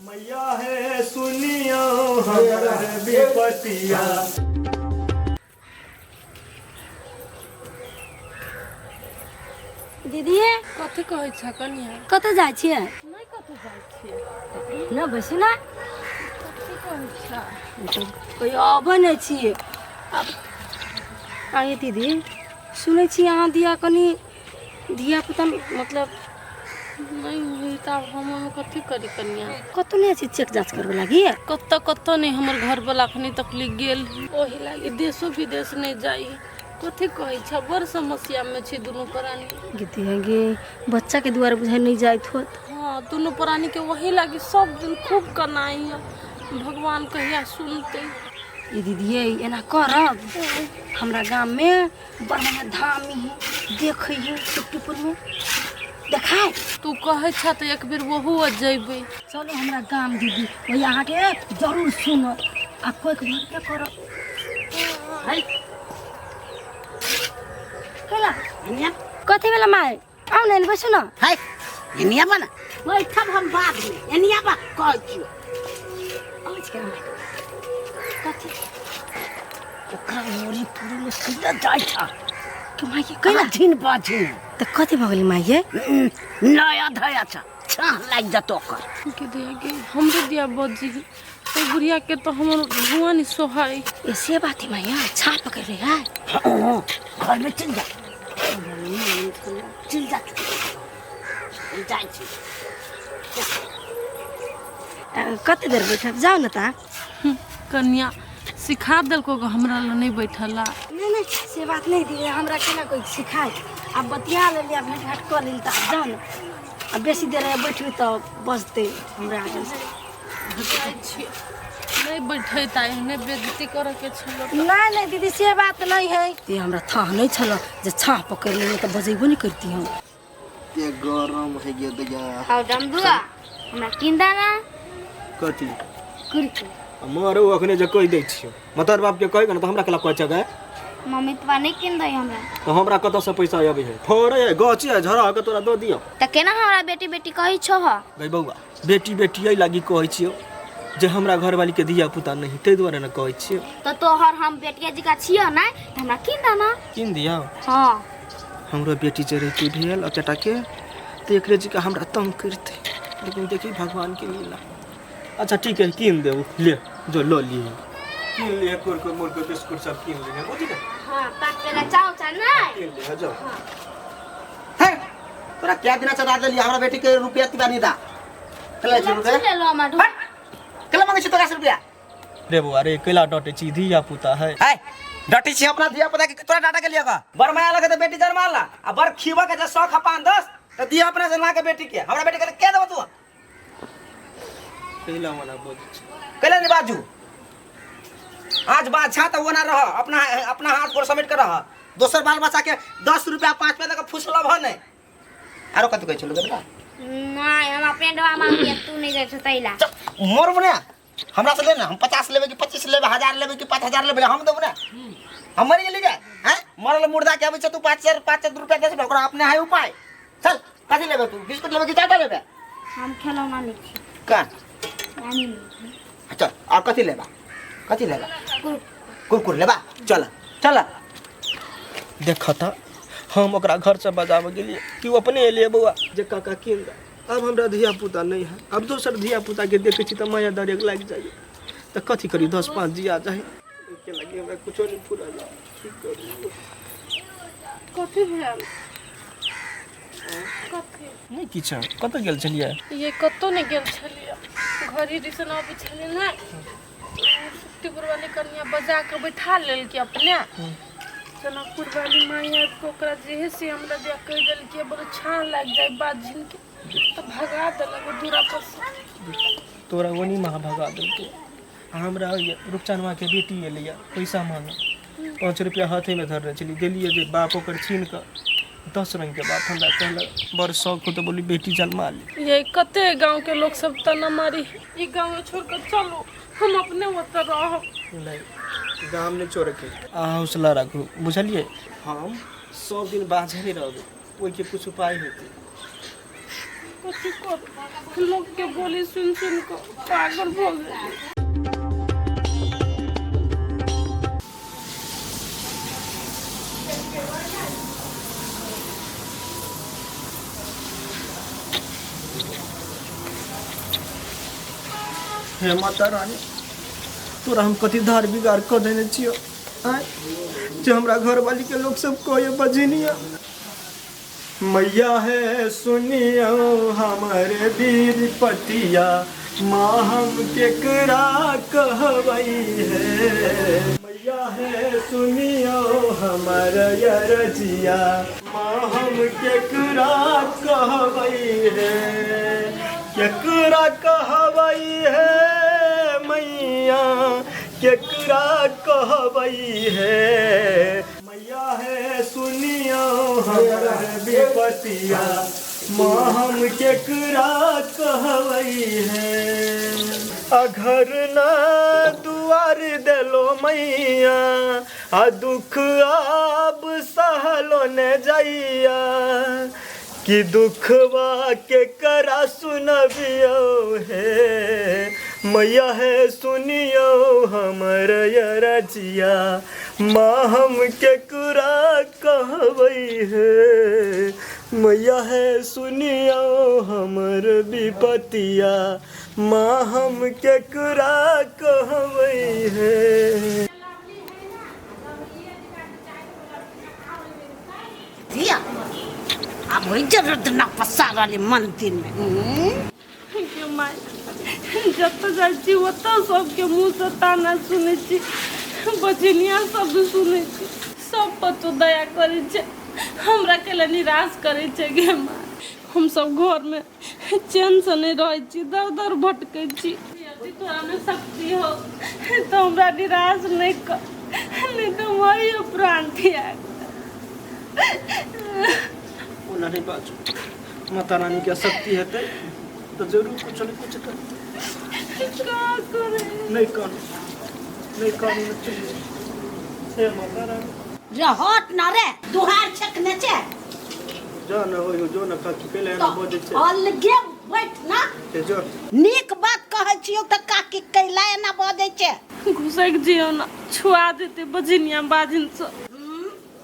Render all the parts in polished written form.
मैया हे सुनियो हमर विपतिया। दीदी, कथी कहै छ कनिया? कतऽ जाइ छियै? नहि कतौ जाइ छियै। न बैसू ने। कथी कहै छ? कोइ अबै नहि छियै आब। आइए दीदी, सुनै छी अहाँ दिया कनि धिया पुता मतलब नहि हुई तऽ आब हम ओहिमे कथी करी कनिया? कतौ नहि छै चेक जाँच करबै लागी? कतऽ कतऽ नहि, हमर घरवला अखनी तक लिख गेल ओहि लागी देशो विदेश नहि जाइ। कथी कहै छ? बड़ समस्यामे छी दुनू प्राणी। गे गे, बच्चाके दुआरे बुझाइ नहि जाइत होत। हाँ, दुनू प्राणीके वही लागी सब दिन खूब कनाइ है। भगवान कहिया सुनतै? ई दीदी, एना करब, हमरा गाममे बढ़िया धामी है, देखै है सुट्टीपुरमे देखाय। तू कहै छ तऽ एक बेर ओहू जैबै। चलू हमरा गाम दीदी, वही अहाँके जरूर सुनत आ कोइ भरके करब। कैला कथी भेला माय? आउ ने, बैसू ने। है एनिया बा ना, बैठब हम बाद में। एनिया बा कहै छियो। अबै छी माय, कथी? ओकरा मोरी पूरी में सीधा जाइ छ। के माय, कैला? छिन बाझिन। तऽ कथी भऽ गेलै माय ये? नया धया छ, छाह लागि जतो ओकर। के दिया गे, हमरो दिया बजी ओहि बुढ़िया के तो हमर धुआं नहीं सोहाई। ए से बात है माया, छाप पकड़ रहे है। हाँ, घर में चल जा, चल जा, हम जाइ छी। कते देर बैठब? जाउ ने ता। कन्या सिखा देलको ग, हमरा लग नहीं बैठला। नहीं नहीं, से बात नहीं दीदी, हमरा केना कोई सिखाए? आब बतिया लेली आ भेंट घाट कऽ लेली तऽ आब जाउ ने। आ बेसी देर बैठबी तऽ बजतै हमरा आगे से। जाइ छियै, नहीं बैठे ता एहने बेइज्जती करे के छलो। नहीं नहीं दीदी, से बात नहीं है। ये हमरा थाह नहीं छल जे छाह पकड़ लेने तऽ बजेबो नहीं करती हम। ते गरम है गया दैया। हौ डमदुआ, हमरा किन दा ना। कथी? कुरकुर। मरो, अखने जे कहि दै छियौ, मतर बाप के कहि ने तऽ हमरा केला कहै छै गे? मम्मी पापा नहीं किन दै हमरा। तऽ हमरा कतऽसँ पैसा अबै है? थोड़े है गाछी है, झड़ा के तोरा दऽ दियौ। तऽ केना हमरा बेटी बेटी कहै छौ ह? गै बौआ, बेटी बेटी एहि लागी कहै छियौ जे हमरा घरवाली के धिया पुता नहि, ताहि दुआरे ने कहै छियौ। तऽ तोहर हम बेटिया जकाँ छियौ ने, तऽ हमरा किन दा ना। किन दियौ? हाँ। हमरो बेटी जे रहितै भेल अकेटाके तऽ एकरे जकाँ हमरा तंग करितै, लेकिन देखी भगवान के लीला। अच्छा ठीक है, कीन देबू, ले जो लऽ लिहे, कीन लिहे कुरकुर मुरकुर बिस्कुट सब कीन लिहे, बुझली ने? हाँ, पाँच टका चाउ चा नहीं। कीन लिहे, जाओ। है तोरा क्या दिना चढ़ा देलियै हमरा बेटी के रुपया तिबा नहीं दा केला छै रुपया? ले लो हमर। हट, केला मांगे छी तोरा से रुपया? रे बौआ रे, कैला डटे छी? धिया पुता है। है डटी छी अपना धिया पुता के, तोरा डाटा के लिए का बड़ माया लगे त बेटी जन्माला आ बड़ खीवा के जे शौक है पान दस त दिया अपना जन्मा के बेटी के, हमरा बेटी के के देबो तू? कैला मना बजै छी? कैला नहीं बाजू? आज बादशाह तो वो ना रह, अपना अपना हाथ गोड़ समेट के रह। दोसर बाल बच्चा के 10 रुपया 5 रुपया दऽ के फुसलब ह नहीं। आरो कथी कहै छलू बेटा? नहीं, हम अपने डबा मांगिए, तू नहीं जाइ छौ तैला। मोर बने हमरा से ले ना, हम 50 लेबै कि 25 लेबै, 1000 लेबै कि 5000 लेबै, हम देबो ना। हम मरि गेली गे हैं, मरल मुर्दा के अबै छै तू 5000 5 रुपया दे ओकरा, अपने है उपाय। चल, कथी लेबै तू? बिस्कुट लेबै कि चाटा लेबै? हम खेलौना लै छी। का? नानी लै। चल, और कथी लेबा? कथी लेबा? कुरकुर लेबा? चल चल। देख तऽ, हम ओकरा घरसँ बजाबऽ गेलियै कि ओ अपने एलियै बौआ जे काका कीन दे। आब हमरा धिया पुता नहि है, आब दोसर धिया पुताके देखै छी तऽ माया दरेग लागि जाइए, तऽ कथी करी? 10 5 जिया चाही, ओहिके लागि हमरा कुछो नहि फुराइए, की करू? कथी भेल? कथी? नहि किछु। कतऽ गेल छलियै? ये कतौ नहि गेल छलियै, घड़ी दिसन अबै छलियै ने, सुक्तिपुर वाली कनिया बजा के बैठा लेलकै अपने। जनकपुर वाली माई आबि कऽ ओकरा जे से हमरा दिया कहि देलकै, बोले छान लागि जाय बाझिन के, तऽ भगा देलक ओ दूरा पर से। तोरा ओनी महा भगा देलकै आ हमरा होइए रुपचनवाके बेटी एलैए पैसा मांगऽ, 5 रुपया हाथेमे धरने छलियै, देलियै जे बाप ओकर छीन कऽ 10 रंगके बात हमरा कहलक, बड़ शौक हो तऽ बोली बेटी जन्मा ली। ये कते गांव के लोग सब तना मारी, ई गांव छोड़ के चलू, हम अपने ओतऽ रहब। नहि, गाम नहि छोड़के, अहाँ हौसला राखू, बुझलियै? हम सब दिन बाझले रहबै, ओहिके किछु उपाय हेतै। कथी करू लोकके बोली सुनि सुनि कऽ पागल भऽ गेली। हे माता रानी, तोरा हम कथी धार बिगाड़ कऽ देने छियौ आँय, जे हमरा घरवाली के लोग सब कहे बजनिया। मैया है सुनियो हमारे वीर पतिया, माँ हम केकरा कहबै है। मैया है सुनियो हमर अरजिया, माँ हम केकरा कहबै है। केकरा कहबै है मैया, केकरा कहबै है। मैया है सुनियो हमर विपतिया, माँ हम केकरा कहबै है। अघर ना दुआर देलो मैया, आ दुख आब सहलो ने जाइया। कि दुखवा के करा सुनबियो हे मैया है सुनियो हमर अरजिया, माँ हम केकरा कहबै है। मैया है सुनियो हमर विपतिया, माँ हम केकरा कहबै है। धिया आब होइ जरूरत न पसार वाली मंदिर में। गे माय, जतऽ जाइ छी ओतऽ सबके मुँहसँ ताना सुनै छी, बजनिया शब्द सुनै छी, सब पतो दया करै छै, हमरा कैला निराश करै छै। गे माय, हमसब घरमे चैनसँ नहि रहै छी, दर दर भटकै छी। यदि तोरामे शक्ति हो तऽ हमरा निराश नहि कर, नहि तऽ मरियो प्राण त्याग। ओना नहि बाजू, माता रानी के शक्ति हेतै तऽ जरूर कुछ ने कुछ करतै। का करे? नहि कानू, नहि कानू, नहि चलू। हे माता रानी। रे हट न रे, दुहार छकने छै। जा न हो जो न काकी कैला एना बजै छै। अलगे बैठ ना। से जो। नीक बात कहै छियौ तऽ काकी कैला एना बजै छै? घुसकि जियौ ने, छुआ देतै बजनिया बाजिन सब।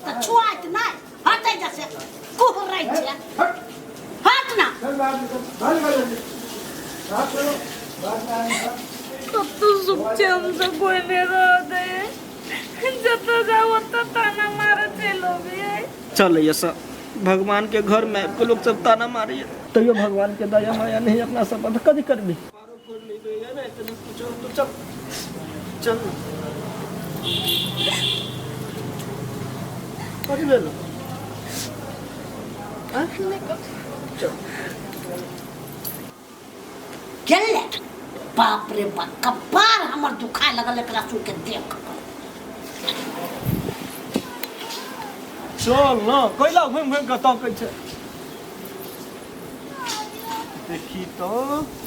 तऽ छुआत नहि हटै जैसे कुहरै छै, हट ना। कतौ सुख चैन से कोई नहि रह दे, जतऽ जाउ ओतऽ ताना मारऽ चलि अबियै। चलैया सब भगवान के घर में आबि कऽ लोक सब ताना मारैया, तैयो भगवान के दया माया नहीं अपना सब पर, कथी करबी? चल चल, कथी भेल? आँय? चल गेलै। बाप रे बाप, कपार हमर दुखाय लगल एकरा सुन के देख कऽ। चल न, कैला घुमि घुमि कऽ तकै छै? देखी तो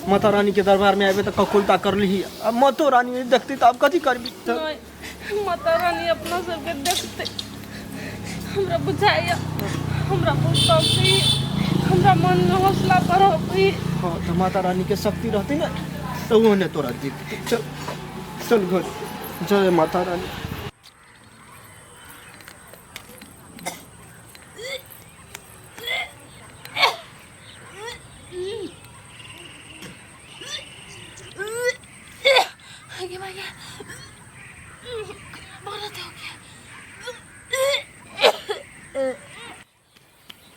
माता रानी के दरबार में आबे तऽ ककुलता करलिही, आ मातो रानी नहीं देखती तऽ आब कथी करबी? तऽ नहि, माता रानी अपना सबके देखते हमरा बुझाइया, हमरा बहुत तकलीफ, हमरा मन में हौसला बढ़बै। हाँ तऽ माता रानी के शक्ति रहती ने तऽ ओहो ने तोरा देखते। चल चल घर, जय माता रानी। आगे भागे बहुत हो गया।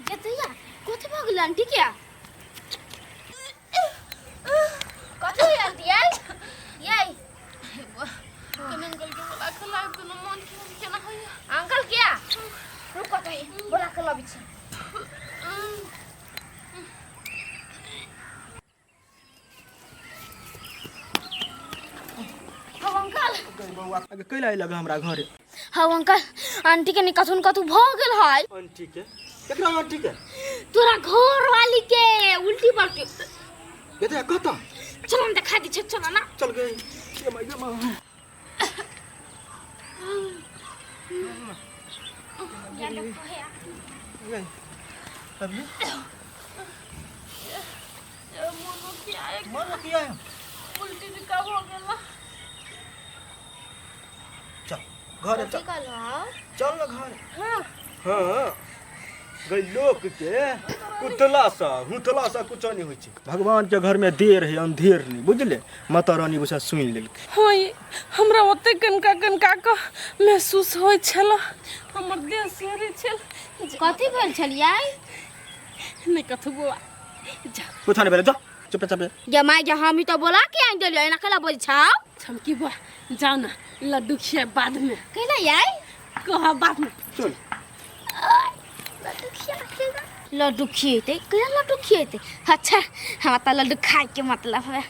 जतैया कथी भऽ गेल आंटी के? कथी होय आंटी? याई याई, कने अंकल के बोला के लाग दुनू, मन केना होइया। अंकल क्या? रुको तो, बोला के लबै छी। हौ अंकल। बौआ, कैला अयलक हमरा घरे? हौ अंकल, आंटी के कथू न कथू भऽ गेल है। आंटी के? केकरा आंटी के? तोरा घर वाली के उल्टी पलटी। बेटा, कतऽ? चल, हम देखा दै छियै, चल ना। चल गई, ये माय, ये माय। या देखो है। अभी खियाए मरलो किया है? उल्टी जकाँ भऽ गेल। चल घर चल। चल ना घर। हाँ। हाँ गई लोक के कुतला सा हुतला सा कुछ नहीं होइ छै। भगवान के घर में देर है अंधेर नहीं, बुझले? माता रानी बसा सुन लेलकै। हाँ ये हमरा ओते कनका कनका के महसूस होइ छल, हमर देह सिहरै छल। कथी भेल छलियै? नहि कथू बौआ, जा। कुछ नहीं भेलै, जा चुप चाप। गे माय गे, हम ही तो बोला के आनि देलियै, एना कैला बजै छौ? छमकी बौआ जाओ ना, लड्डू खिया बाद में। कैला याई? कह बाद में। चल। लड्डू खिया लड्डू खिएतै? कैला लड्डू खिएतै? अच्छा, हमरा तऽ लड्डू खाइके मतलब है।